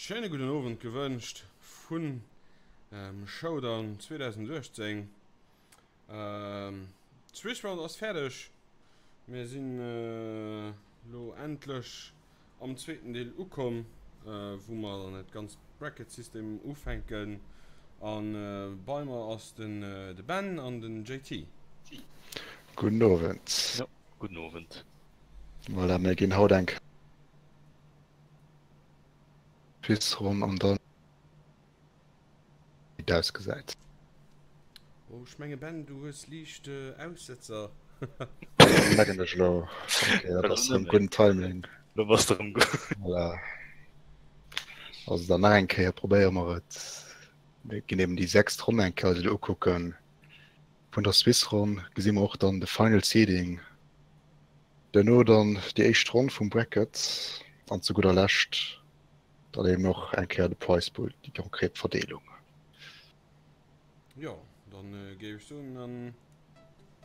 Schéine gudden Owend gewënscht vun Showdown 2018. D'Swiss Round ass fäerdeg. Mir sinn elo endlech am zweeten Deel ukomm, wou mer dann dat ganzt Bracket-System ufänken. A bei mer ass den de Ben an den JT. Gudden Owend. Jo, gudden Owend. Voilà, mir ginn haut eng Quizronn an dann wéi et ausgesäit. Oh, ech menge Ben, du hues liicht Aussetzer. Mengen ech elo. Okay, dat ass erëm gudden Timing. Lo bass de erëm gutt. Voilà. Also dann nach eng Kéier probéiere mer et. Mir ginn eben déi sechst Ronn eng Kéier eis elo ukucken. Vun der Swiss-Ronn gesi mer och dann de Final Seeding. Duerno dann déi éischt Ronn vum Bracket an zu gudder Lescht dann eben och eng Kéier de Prize Pool, déi konkret Verdeelung. Jo, dann géif ech soen, dann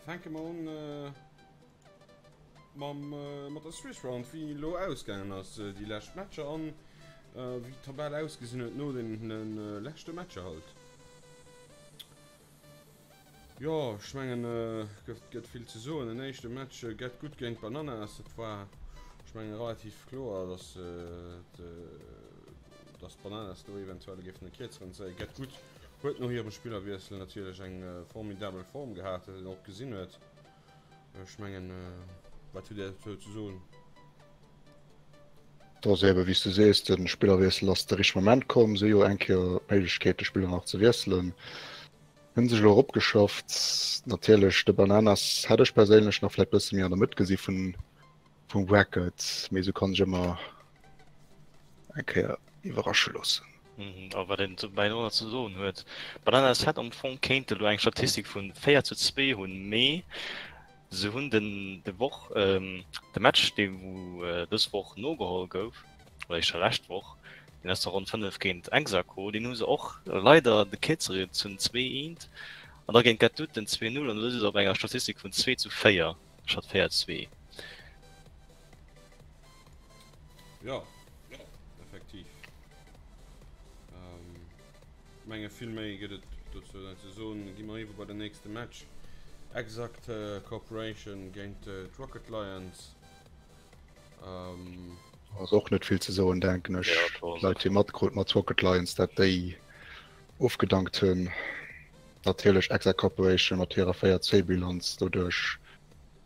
fänke mer un mam mat der Swiss Round, wéi elo ausgaangen ass déi lescht Matcher an wéi d'Tabell ausgesinn huet no den leschte Matcher halt. Jo, ech mengen et gëtt vill ze soen. Den éischte Match Get Good géint Bananas, dat war ech mengen relativ kloer, datt datt d'Bananas do eventuell géifen e Kierzeren zéien. Get Good huet no hirem Spillerwiessel natierlech eng formidabel Form gehat, wat een och gesinn huet. Ech mengen, wat hutt Dir dozou ze soen? Et ass eben, wéi s du sees, de Spillerwiessel ass de richtege Moment komm. Se hu jo eng Kéier d'Méiglechkeet, de Spiller nach ze wiesselen. Hunn sech elo eropgeschafft. Natierlech de Bananas hätt ech perséinlech nach vläit bësse méi an der Mëtt gesi vun vum Bracket, mee esou kann sech ëmmer eng Kéier iwwerrasche loossen. A wat een dobäi och nach ze soen huet, Bananas hätt am Fong kéinte elo eng Statistik vun 4 zu 2 hunn, mee se hunn den de Woch de Match dee wou dës Woch nogeholl gouf, oder éischter lescht Woch, deen aus der Ronn 5 géint Exaco, deen hu se och leider de Kéizer gezunn, 2, 1, an da géint Get Good den 2, 0, an elo si se op enger Statistik vun 2 zu 4 statt 4, 2. Jo, effektiv. Menge vill méi gëtt et dozou net ze soen. Gi mer iwwer bei den nächste Match. Exact Corporation géint d'Rocket Lions. Ass och net vill ze soen denken ech. Leit déi matkrut mat Rocket Lions dat déi ofgedankt hunn. Natierlech Exa Corporation mat hirer 4 2 Bilanz doduerch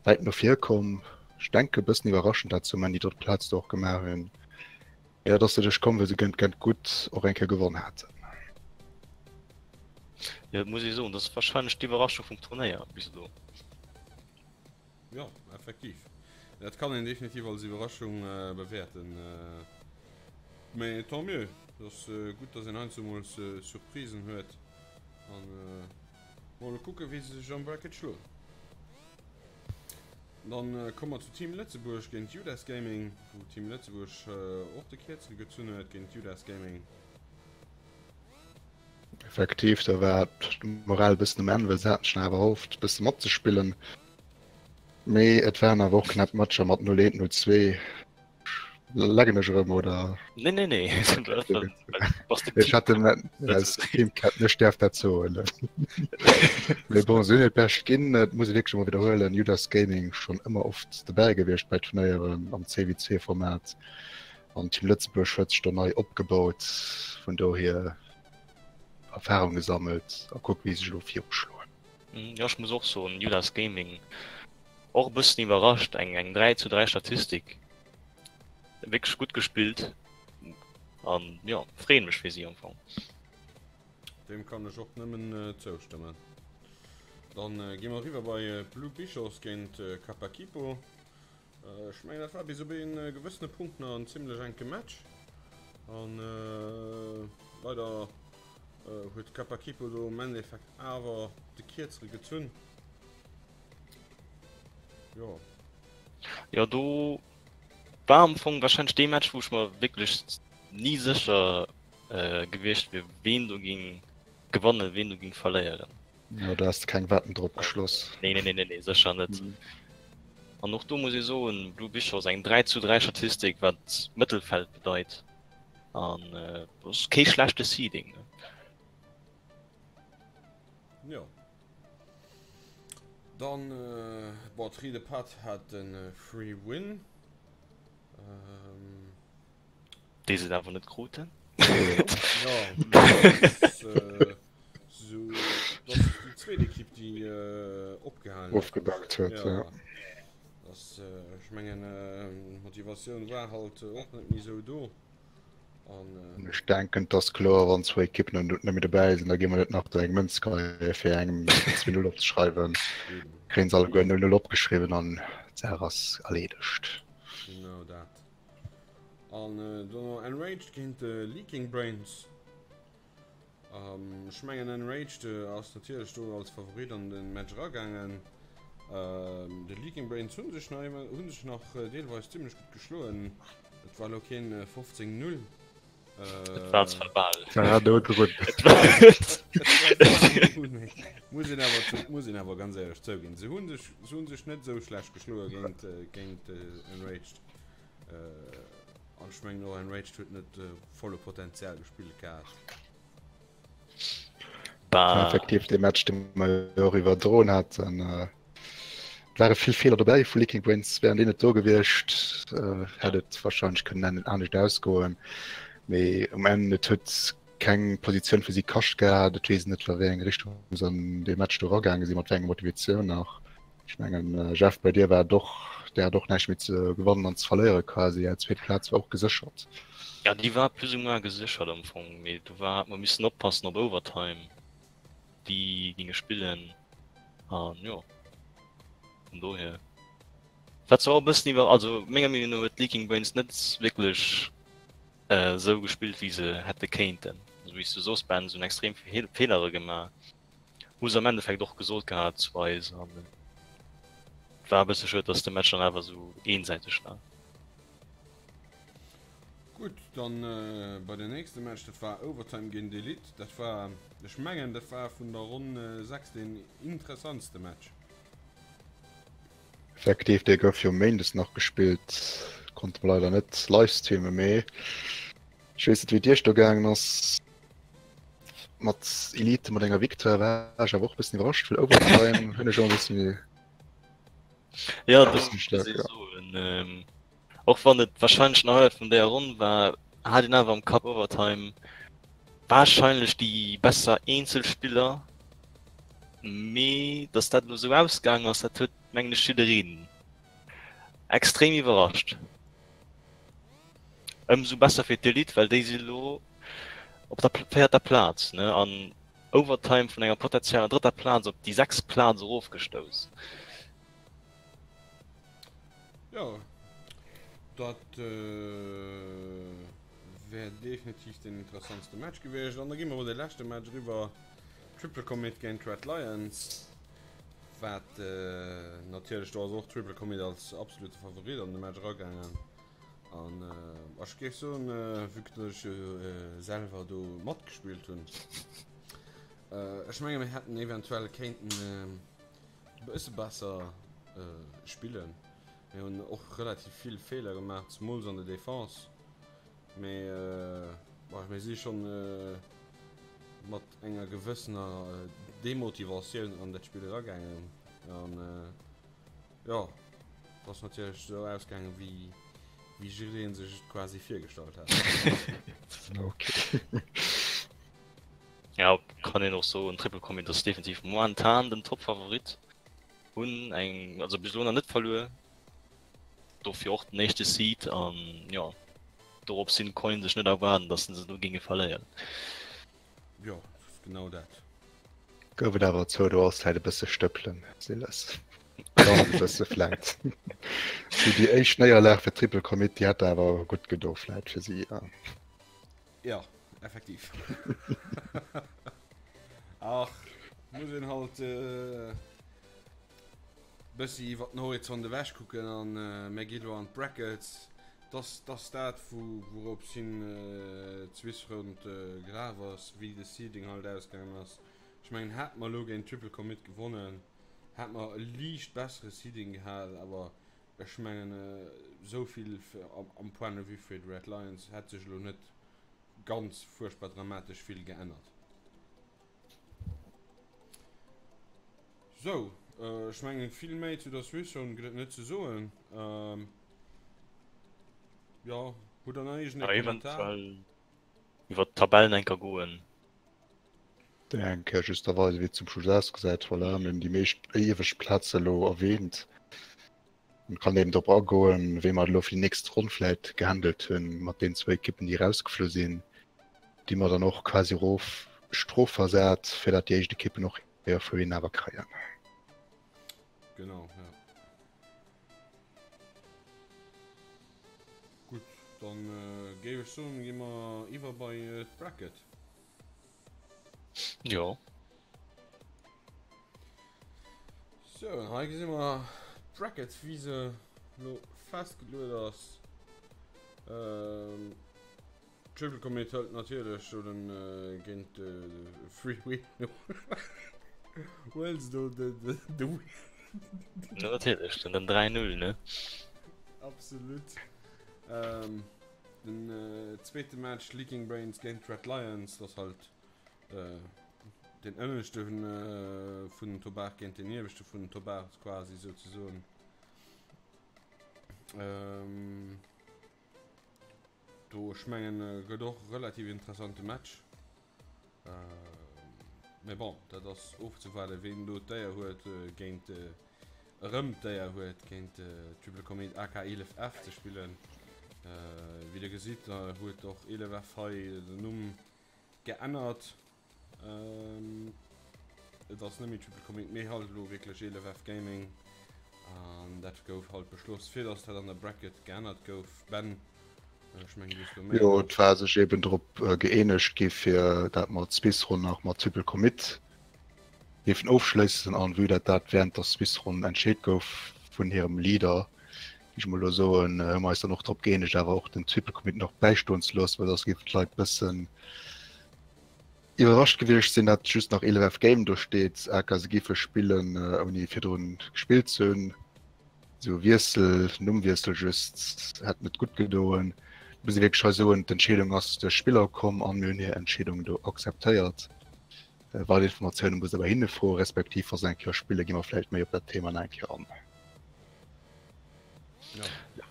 wäit no vir komm. Ech denke bëssen iwwerraschend dat se um Enn déi drëtt Plaz do och gemaach hunn. Jo dat ass doduerch komm well se géint Gent gutt och eng Kéier gewonn haten. Jo et muss ee soen, dat ass warscheinlech d'Iwwerraschung vum Turnéier bis elo. Jo, effektiv. Dat kann een definitiv als Iwwerraschung bewäerten. Mee tant mieux. Et ass gutt, dass een heiansdo mol Surprisen huet. An mol kucken, wéi se sech am Bracket schloen. Dann komme mer zu Team Lëtzebuerg géint Judas Gaming, wou Team Lëtzebuerg och de Kierzele gezunn huet géint Judas Gaming. Effektiv, do war d'Moral e bëssen um Enn, well se haten sech nach awer erhofft, e bësse matzespillen. Mee et waren awer och knapp Matcher mat 0-1, 0-2. Lecken ech erëm, oder? Nee, nee, nee. Ech hat den als Teamcaptain, ech däerf dat soen. Mee bon, se hunn hiert Bescht ginn. Et muss ee wierklech emol widderhuelen, Judas Gaming schonn ëmmer oft dobäi gewiescht bei Turnéieren am CWC-Format. An Team Lëtzebuerg huet sech do nei opgebaut, vun dohier Erfahrung gesammelt a kuckt wéi se sech elo viruschloen. Jo ech muss och soen Judas Gaming och e bëssen iwwerrascht, eng eng 3 zu 3 Statistik, wierklech gutt gespillt an jo freeën mech fir si am Fong. Deem kann ech och nëmmen zoustëmmen. Dann gi mer eriwwer bei Blue Bichos géint Kapakipo. Ech mengen dat war bis op een gewëssene Punkt nach en zimlech enke Match an leider huet Kapakipo do am Endeffekt awer de kierzere gezunn. Jo. Jo do war am Fong wahrscheinlech dee Match wou ech mer wierklech ni sécher gewiescht wier ween do ging gewannen ween do ging verléieren. Jo, do has de keng Wetten drop geschloss. Nee, nee, nee, nee, nee, sécher net. An och do muss ee soen, Blue Bichos eng 3 zu 3 Statistik, wat Mëttelfeld bedeit. An ass kee schlechte Seeding. Jo. Dann bon Tri de Pat hat de Free Win. Déi se awer net kruten. Jo, dat ass sou, dat ass déi zweet Ekipp déi opgehalen huet. Ofgedankt huet, jo. Ass, ech mengen d'Motivatioun war halt och net méi sou do. An. Ech denken et ass kloer, wann zwou Ekippen net méi dobäi sinn, da gi mer net nach do eng Mënz geheie fir engem 2-0 opzeschreiwen. Kréien se alleguer 0-0 opgeschriwwen an d'Saach ass erleedegt. Genau dat. An dono Enraged géint de Leaking Brains. Ech mengen Enraged ass natierlech do als Favorit an de Match eragaangen. De Leaking Brains hunn sech nach hunn sech nach deelweis zimmlech gutt geschloen. Et war elo keen 15 0. Et war zwar bal. Ja, do drun. Muss een awer muss een awer ganz éierlech zouginn. Se hunn sech se hunn sech net esou schlecht geschloe géint géint Enraged. An ech mengen och Enraged huet net volle Potenzial gespillt gehat. Bah. Effektiv dee Match dee mer jo och iwwerdroen haten, et ware vill Feeler dobäi vu Leaking Brains. Wären déi net do gewiescht, hätt et warscheinlech kënnen anescht ausgoen. Mee um Enn et huet keng Positioun fir si kascht gehat. Et weess een net a wéi eng Richtung se an dee Match do eragaange sinn, mat wéi enger Motivatioun nach. Ech mengen Jeff, bei dir war et och, dir hat och näischt méi ze gewannen an ze verléiere quasi, är zweet Plaz war och geséchert. Ja, déi war plus ou moins geséchert am Fong, mee do war, hat mer missen oppassen op Overtime, déi ginge spillen an jo, vun dohier. War zwar och e bëssen iwwer, also menger Meenung no huet Leaking Brains net wierklech esou gespillt wéi se hätte kéinten. Also wéi s du soos Ben, se hunn extrem vill Feelere gemaach. Hu se am Endeffekt och gesot gehat zu eis an et war e bësse schued, dass de Match dann awer esou eensäiteg war. Gutt, dann bei den nächste Match, dat war Overtime géint Elite. Dat war, ech mengen, dat war vun der Ronn 6 deen interessantste Match. Effektiv, dee gouf jo méindes nach gespillt, konnte mer leider net livestreamen, mee ech weess net wéi et iech do gaangen ass. Mat Elite mat enger Victoire war ech awer och e bëssen iwwerrascht, well Overtime hunn ech och e bëssen méi. Ja, das muss ich soen. Ähm, och wann et wahrscheinlech den Highlight vun der Ronn war, hat een awer am Kapp Overtime wahrscheinlech déi besser Eenzelspiller. Mee dass dat elo sou ausgaangen ass, dat huet mengen ech jiddereen extrem iwwerrascht. Ëmsou besser fir d'Elite, well déi si elo op der véierter Plaz, ne, an Overtime vun enger potenzieller drëtter Plaz op déi sechst Plaz erofgestouss. Jo, dat wär definitiv den interessantste Match gewiescht. An da gi mer op de leschte Match eriwwer, Triple Commit géint Red Lions. Wat natierlech, do ass och Triple Commit als absolute Favorit an de Match eragaangen. An ech géif soen, vue que datt ech jo selwer do matgespillt hunn, ech menge mir hätten eventuell kéinten e bësse besser spillen. Mir hunn och relativ vill Feeler gemaach, zemools an der Defense. Mee bon, mir si schonn mat enger gewëssener Demotivatioun an dat Spill eragaangen. An Jo, et ass natierlech esou ausgaangen, wéi wéi jiddereen sech et quasi virgestallt hat. Okay. Ja, kann een och soen, Triple Commit ass definitiv momentan den Top-Favorit. Hunn eng, also bis elo nach net verluer, dofir och den éischte Seed an jo, dorops hin konnt een sech net erwaarden, datt se elo géinge verléieren. Jo, genau dat. Gouf et awer zou, do ass vläit e bësse Stëppelen, Silas. Ganz e bësse vläit. Sou déi éischt Néierlag fir Triple Commit, déi hätt awer gutt gedo vläit fir si. Ja, effektiv. Ach, muss een halt Bëssi iwwer den Horizont ewech kucken an mir gi lo an d'Brackets. Dass dass dat wou wourops hin d'Swiss Round gelaf ass, wéi de Seeding halt ausgaangen ass. Ech mengen hätt mer lo géint Triple Commit gewonnen, hätt mer e liicht bessere Seeding gehat, awer ech mengen esou vill am Point de vue fir d'Red Lions hätt sech elo net. ganz fuerchtbar dramatesch vill geännert. Sou, ech mengen vill méi zu der Swiss Zone gëtt et net ze soen. Jo, hutt der nach iergend e Kommentar? Eventuell iwwer d'Tabellen enker goen. Déi eng Kéier just da weisen, wéi et zum Schluss ausgesäit. Voilà, mir hunn déi meescht iewescht Plaze elo erwähnt. Man kann eben drop agoen, wéi mer elo fir déi nächst Ronn vläit gehandelt hunn, mat deenen zwou Ekippen, déi erausgeflu sinn, déi mer dann och quasi erof strofversat, fir dat déi éischt Ekippen och hir Free awer kréien. Genau, ja. Gutt, dann géif ech soen, gi mer iwwer bei d'Bracket. Jo. Sou, an hei gesi mer d'Bracket, wéi se lo festgeluet ass. Ähm, Triple Commit hëlt natierlech do den äh, géint de äh, Free Wheel. Wheels do de, de, de Ja, natierlech, den, den 3-0, ne? Absolut. Ähm, den äh, zweete Match Leaking Brains géint Red Lions, das halt äh, den ënneschte äh, vun den Tobar géint den ieweschte vun den Tobar quasi souzesoen. Ähm, do ech mengen äh, gëtt och relativ interessante Match. Äh, mee bon, dat ass ofzewaarden, ween do d'Éier huet äh, géint äh, erëm d'Éier huet géint äh, Triple Comet AK 11F ze spillen. Äh, wéi der gesitt, da huet och 11F hei den Numm geännert. Ähm, et ass net méi Triple Comet, mee halt elo wierklech 11F Gaming. An dat gouf halt beschloss, fir dass dat an der Bracket geännert gouf. Ben, ech mengen, du hues do méi. Jo, et war sech eben drop gëeenegt gi fir dat mer d'Swiss-Ronn nach mat Triple Commit géifen ofschléissen. An vue dat dat während der Swiss-Ronn entscheet gouf vun hirem Leader, géif ech mol elo soen, hu mer eis dann och drop gëeenegt awer och den Triple Commit nach bäistoen ze loossen, well soss géifen d'Leit bëssen iwwerrascht gewiescht sinn, dat just nach 11 F Game do steet, aka se géife spillen ouni virdrun gespillt ze hunn. Esou e Wiessel, Nummwiessel just, hätt net gutt gedoen. Muss ee wierklech hei soen, d'Entscheedung ass duerch d'Spiller komm an mir hunn hir Entscheedung do akzeptéiert. Weider Informatioune musst der bei hinne froen, respektiv wa se eng Kéier spillen, gi mer vläicht méi op dat Thema nach eng Kéier an. Ja.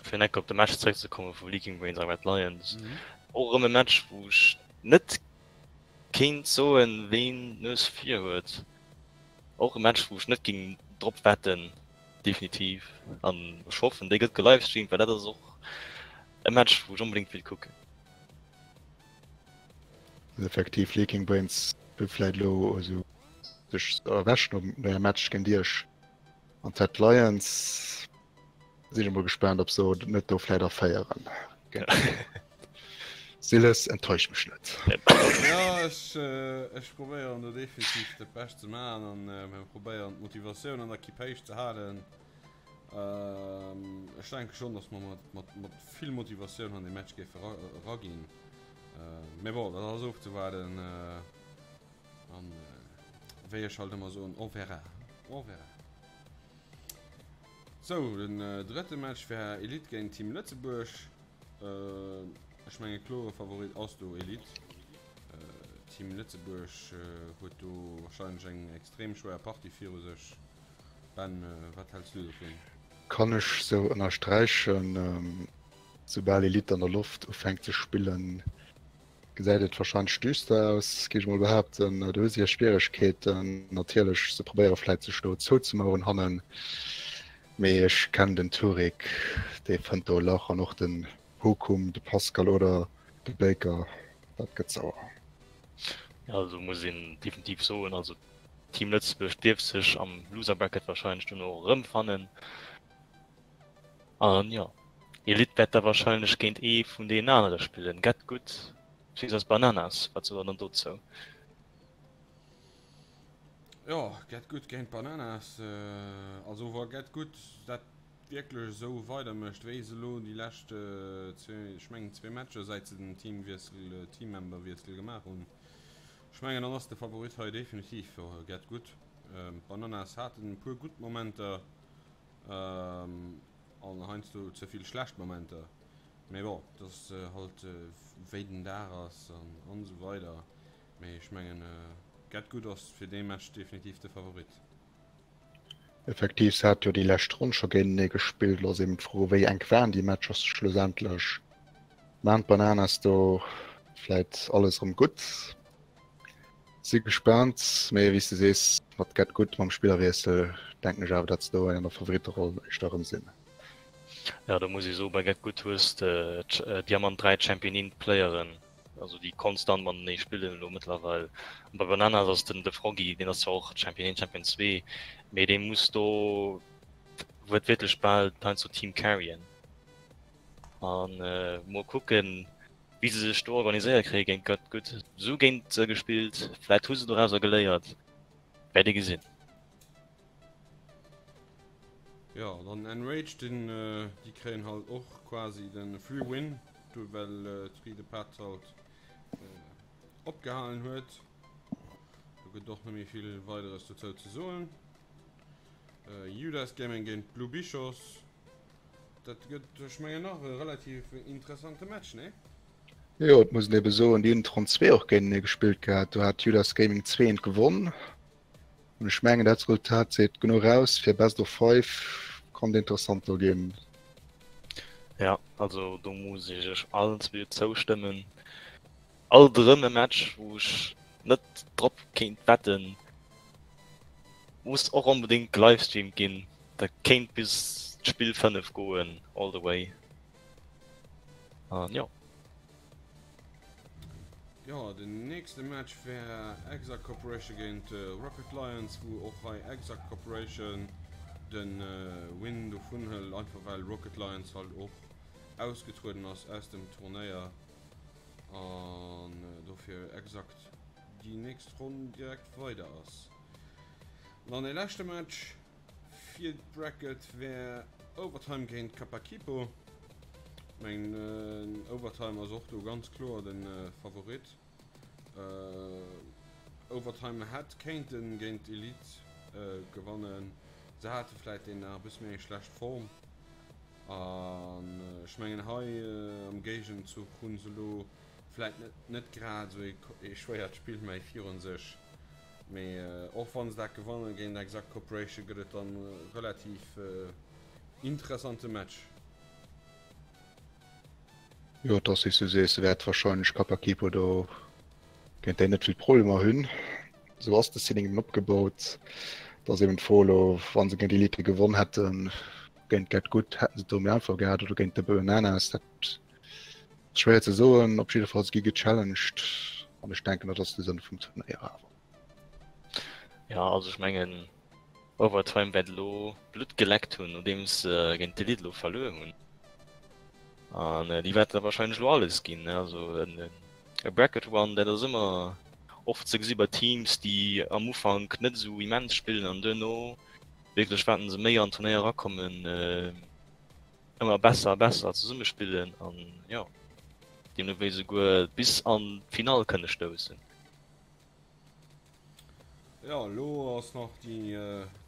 Fir enk op de Match zeréckzekomme vu Leaking Brains a Red Lions. Mhm. Och erëm e Match, wou ech net kéint soen, ween d'Nues vir huet. Och e Match, wou ech net géing drop wetten, definitiv. An ech hoffen, dee gëtt gelivestreamt, well dat ass och e Match, wou ech onbedéngt wéilt kucken. Effektiv, Leaking Brains hu vläit elo esou sech erwächt nom Match géint Iech. An d'Red Lions sinn ech emol gespaant, ob se net do vläit erféieren. Siles, enttäusch mech net. Jo, ech, ech probéieren do definitiv dat Bescht ze maachen an mir probéieren d'Motivatioun an der Ekipp héich ze halen. Ech denke schonn, datt mer mat, mat, mat vill Motivatioun an dee Match géife eraginn. Mee bon, dat ass ofzewaarden. An wéi ech halt ëmmer soen, on verra, on verra. Sou, den drëtte Match war Elite géint Team Lëtzebuerg. Ech menge klore Favorit ass do Elite. Team Lëtzebuerg huet do warscheinlech eng extrem schwéier Partie viru sech. Ben, wat häls du dovun? Kann ech sou ënnersträichen. Soubal Elite an der Loft ufänkt ze spillen, gesäit et wahrscheinlech düster aus, géif ech mol behaapten. Do hu se hir Schwieregkeeten natierlech. Se probéiere vläit sech do zouzemaueren hannen, mee ech kennen den Turik, dee fënnt do e Lach an och den Hokum, de Pascal oder de Baker, dat gëtt sauer. Jo, do muss een definitiv soen, also Team Lëtzebuerg dierf sech am Loser Bracket wahrscheinlech dono och erëmfannen. An jo, Elite wäert da wahrscheinlech géint ee vun deenen anere spillen. Get Good vs Bananas, wat sot der dann dozou? Jo, Get Good géint Bananas. Also wa Get Good dat wierklech esou weidermécht wéi se elo déi lescht zwee, ech mengen zwee Matcher säit se den Teamwiessel, Teammemberwiessel gemaach hunn, ech mengen dann ass de Favorit hei definitiv Get Good. Bananas haten e puer gutt Momenter. An heiansdo ze vill schlecht Momenter. Mee bon, et ass halt wéi den Dag ass an an esou weider. Mee ech mengen Get Good ass fir dee Match definitiv de Favorit. Effektiv, se hat jo déi lescht Ronn scho géintenee gespillt. Elo ass eben d'Fro, wéi enk waren déi Matcher schlussendlech? Maan d'Bananas do vläit alles erëm gutt? Si gespaant, mee wéi s de sees, mat Get Good, mam Spillerwiessel, denken ech awer, datt se do an der Favoritteroll éischter erëm sinn. Jo, do muss ee soen, bei Get Good hues de Diamant 3 Champion Int Playeren, also déi konstant matenee spillen elo mëttlerweil. An bei Bananas ass den de Froggy, deen ass zwar och Champion 1, Champion 2, mee dee muss do wuertwiertlech bal heiansdo d'Team carryen. An mol kucken, wéi se sech do organiséiert kréie géint Get Good. Se hu géint se gespillt, vläit hu se dorauser geléiert, wäert ee gesinn. Jo, dann Enraged, den, déi kréien halt och quasi de Free Win, du well Tri de Pad halt opgehalen huet. Do gëtt och net méi vill weideres dozou ze soen. Judas Gaming géint Blue Bichos. Dat gëtt, ech mengen, nach e relativ interessante Match, nee? Jo, et muss een ebe soen, déi hunn d'Ronn 2 och géintenee gespillt gehat. Do hat Judas Gaming 2 eent gewonn. An ech mengen, dat Resultat seet genuch aus fir Best of Five konnt interessant do ginn. Ja, also do muss ech iech allen zwee zoustëmmen. Alt erëm e Match, wou ech net drop kéint wetten. Muss och onbedéngt gelivestreamt ginn. Dat kéint bis d'Spill 5 goen, all the way. An jo. Jo, den nächste Match wär Exact Corporation géint Rocket Lions, wou och hei Exact Corporation de Win dovun hëlt, einfach well Rocket Lions halt och ausgetrueden ass aus dem Turnéier an dofir exakt déi nächst Ronn direkt weider ass. An dann de leschte Match fir d'Bracket wär Overtime géint Kapakipo. Mengen Overtime ass och do ganz kloer de Favorit. Overtime hätt kéinten géint Elite gewannen. Se hate vläit deen Dag e bësse méi eng schlecht Form. An ech mengen hei am Géigenzuch hu se elo vläit net net grad esou ee schwéiert Spill méi virun sech. Mee och wann se dat gewanne géint Exact Corporation gëtt et dann e relativ interessante Match. Jo, et ass wéi s du sees, se wäert warscheinlech Kapakipo do géint déi net vill Problemer hunn. Esou ass de Seeding eben opgebaut. Et ass eben d'Fro elo, wa se géint Elite gewonn hätten, géint Get Good hätten se et do méi einfach gehat oder géint de Bananas. Dat ass schwéier ze soen. Op jidde Fall, se gi gechallenged an ech denken, dat ass de Sënn vum Turnéier awer. Ja, also ech mengen Overtime wäert elo Blutt geleckt hunn, nodeems se géint d'Elite elo verluer hunn. An déi wäerten da warscheinlech elo alles ginn. Also e Bracket Run, dat ass ëmmer oft ze gesi bei Teams, déi am Ufank net esou immens spillen an duerno wierklech waten se méi an d'Turnéier erakommen, ëmmer besser a besser zesummespillen an jo, deemno wéi souguer bis an d'Finall kënne stoussen. Jo, elo ass nach déi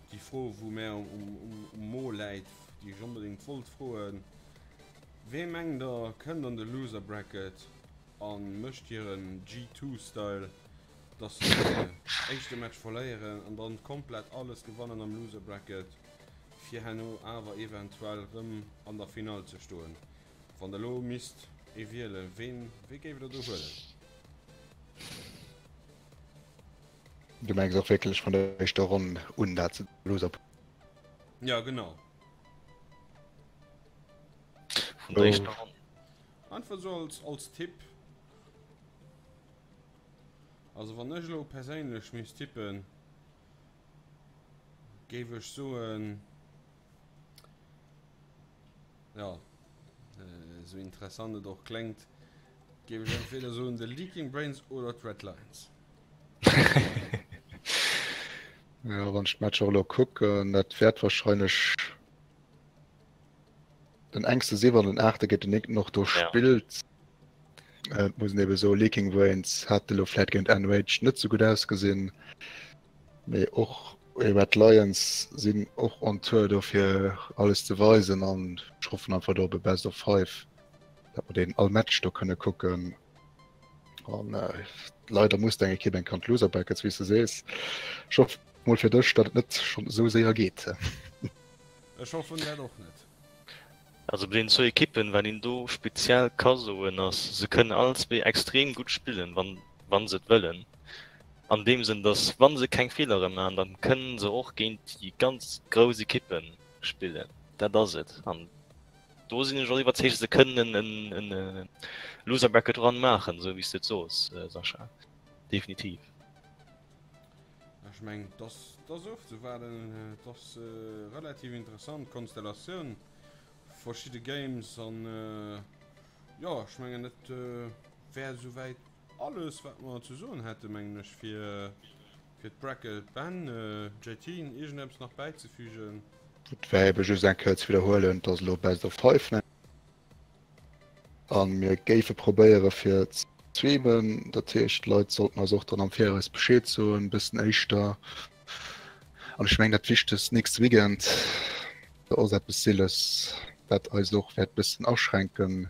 déi Fro wou mär um um Mo läit, déi ech onbedéngt wollt froen, Wee mengt der kënnt an de Loser Bracket a mécht hiren G2 Style, dass se den éischte Match verléieren an dann komplett alles gewannen am Loser Bracket fir herno awer eventuell rëm an der Finall ze stoen? Wann der lo misst ee wielen, ween wee géift der do huelen? Du mengs och wierklech vun der éischter Ronn un dat se Loser Ja genau. Vun der éischter Ronn. Einfach sou als als Tipp. Also wann ech elo perséinlech misst tippen, géif ech soen, jo, esou interessant et och kléngt, géif ech entweder soen de Leaking Brains oder d'Red Lions. Jo, wann ech d'Matcher elo kucken, dat wäert wahrscheinlech den enkste si wann den aachte géint den néngten och do spillt. Et muss een ebe soen, Leaking Brains hat elo vläit géint Enraged net sou gutt ausgesinn, mee och Red Lions sinn och on Tour do fir alles ze weisen an ech hoffen einfach do op e Best of Five. Dat mer deen all Match do kënne kucken. An äh, leider muss deng Ekipp eng Kant Loser Brackets, wéi s de sees. Ech hoff mol fir dech, datt et net schonn esou séier geet. Ech hoffen dat och net. Also bei deenen zwou Ekippen, wat een do speziell ka soen ass, se kënnen all zwee extrem gutt spillen, wann wa se et wëllen. An deem Sënn, datt wa se keng Feelere maachen, da kënnen se och géint déi ganz grouss Ekippe spillen. Dat ass et. An do sinn ech och iwwerzeegt, se kënnen en Loser Bracket Run maachen, esou wéi s de et soos, Sascha. Definitiv. Ech mengen, et ass, et ass ofzewaarden. Et ass relativ interessant Konstellatioun, verschidde Games an jo, ech mengen et wär esouwäit alles wat mer ze soen hätte mengen ech fir fir d'Bracket. Ben, JT, iergendeppes nach bäizefügen? Et wär ebe just eng Kéier ze widderhuelen, et ass elo Best of Five. An mir géife probéiere fir ze streamen, dat heescht d'Leit sollten eis och dann am Viraus Bescheed soen, e bëssen éischter. An ech mengen dat wichtegst, nächste Weekend do ass eppes Silles, wat eis och wäert bëssen aschränken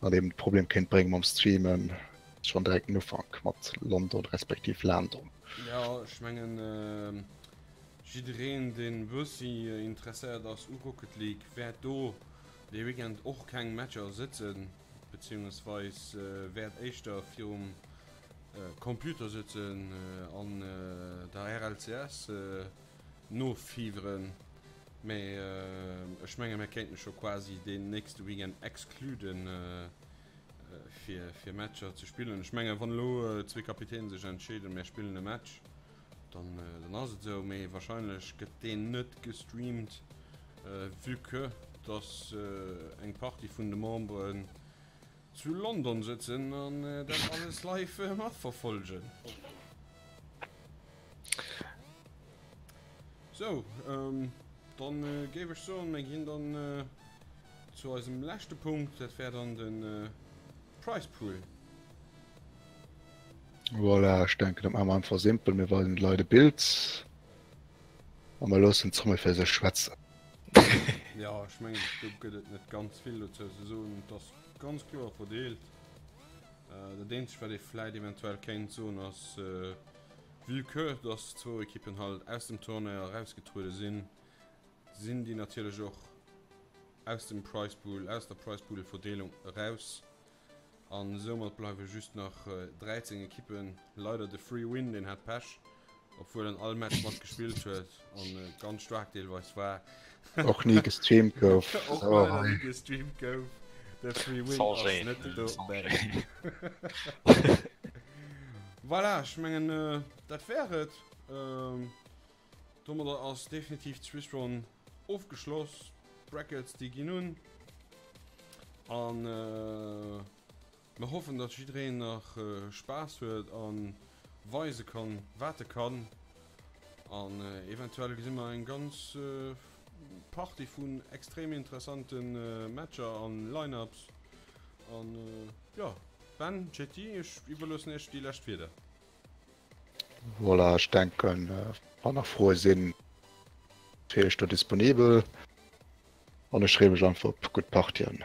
an eben de Problem kéint brénge mam Streamen, schonn direkt den Ufank mat London respektiv Landon. Jo, ech mengen jiddereen deen e bëssi interesséiert ass u Rocket League wäert do Dee Weekend och keng Matcher sëtzen, beziehungsweis wäert éischter virum Computer sëtzen an der RLCS nofiweren. Mee ech menge mir kéinten scho quasi deen nächste Weekend excluden fir fir Matcher ze spillen. Ech menge wann elo zwee Kapitänen sech entscheeden mir spillen e Match, Dann, dann ass et esou, mee wahrscheinlech gëtt deen net gestreamt, vue que dass eng Partie vun de Memberen zu London sëtzen an dat alles live matverfolgen. Sou, dann géif ech soen, mir ginn dann zu eisem leschte Punkt, dat wär dann de Prize Pool. Voilà, ech denken dat maache mer einfach simpel, mir weisen de Leit e Bild a mer loossen d'Zomme fir sech schwätzen. Jo, ech mengen do gëtt et net ganz vill dozou ze soen. Et ass ganz kloer verdeelt. Dat eenzegt wat ee vläit eventuell kéint soen ass, vue que dass zwou Ekippen halt aus dem Turnéier erausgetruede sinn, sinn déi natierlech och aus dem Prize Pool, aus der Prize Pool Verdeelung eraus. An soumat bleiwe just nach 13 Ekippen. Leider de Free Win, deen hat Pech, obwuel en all Match mat gespillt huet an ganz staark deelweis war. Och ni gestreamt gouf. Och leider ni gestreamt gouf. De Free Win ass net dobäi. Voilà, ech mengen dat wär et. Domadder ass definitiv d'Swiss Run ofgeschloss. D'Brackets déi ginn un an mer hoffen dass jiddereen nach Spaass huet an weise kann wat e kann an eventuell gesi mer eng ganz Partie vun extrem interessante Matcher an Line-Ups an jo Ben, JT ech iwwerloossen iech déi lescht Wierder. Voilà, ech denken, wann nach Froe sinn, wier ech do disponibel. An ech freeë mech einfach op gutt Partien.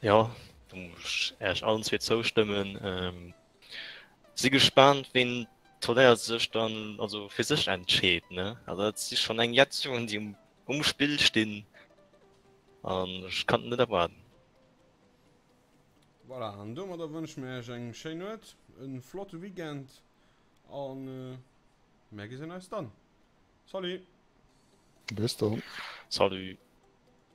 Jo, do muss ech Äech allen zwee zoustëmmen. Si gespaant, ween d'Turnéier sech dann also fir sech entscheet, ne? Also dat si schonn eng Jett Jongen, déi um Spill stinn an ech kann et net erwaarden. Voilà, an domadder wënsche mir iech eng schéin Nuet, e flotte Weekend an mär gesinn eis dann. Salut! Bis dann. Salut!